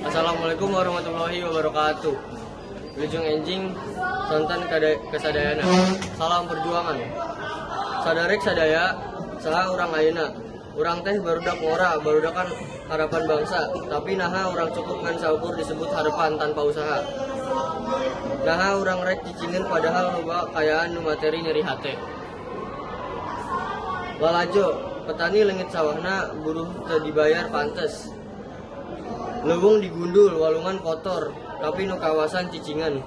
Assalamualaikum warahmatullahi wabarakatuh. Wilujeng enjing sonten kasadayana. Salam perjuangan. Saderek sadaya, saha urang ayeuna? Urang teh barudak ngora, barudakan harapan bangsa. Tapi naha urang cukup ngan saukur disebut harapan tanpa usaha? Naha urang rek cicingeun padahal loba kaayaan nu materi nyeri hate? Lalajo, petani leungit sawahna, buruh teu dibayar pantes. Leuweung digundul, walungan kotor, tapi nu kawasaan cicingan.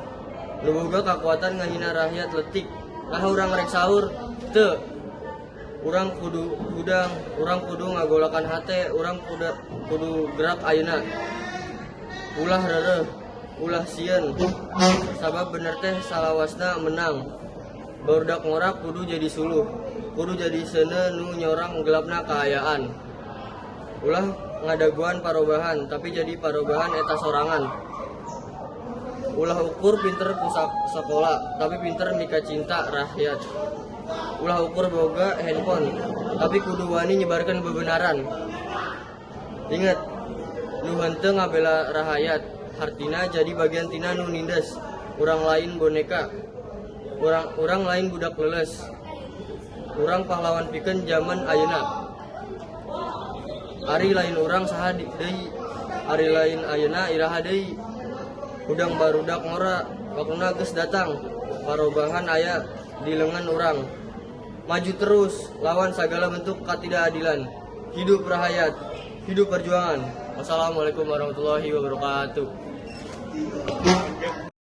Nu boga kakuatan ngahina rakyat leutik. Naha urang rek sahur? Teu. Urang kudu hudang, urang kudu ngagolakan hate, urang kudu gerak ayeuna. Ulah reureuh, ulah sieun. Sabab bener teh salawasna menang. Barudak ngora kudu jadi suluh, kudu jadi seuneu nu nyorang gelapna kaayaan. Ulah ngadagoan parobahan, tapi jadi parobahan eta sorangan. Ulah ukur pinter ku sakola, tapi pinter mikacinta rakyat. Ulah ukur boga handphone, tapi kudu wani nyebarkeun bebenaran. Ingat, nu henteu ngabela rahayat, hartina jadi bagian tina nu nindes. Urang lain boneka, urang lain budak leuleus. Urang pahlawan pikeun zaman ayeuna. Ari lain urang, saha deui? Ari lain ayeuna, iraha deui? Hudang barudak ngora, waktuna geus datang. Parobahan aya di lengan urang. Maju terus, lawan sagala bentuk ketidakadilan. Hidup rahayat, hidup perjuangan. Wassalamualaikum warahmatullahi wabarakatuh.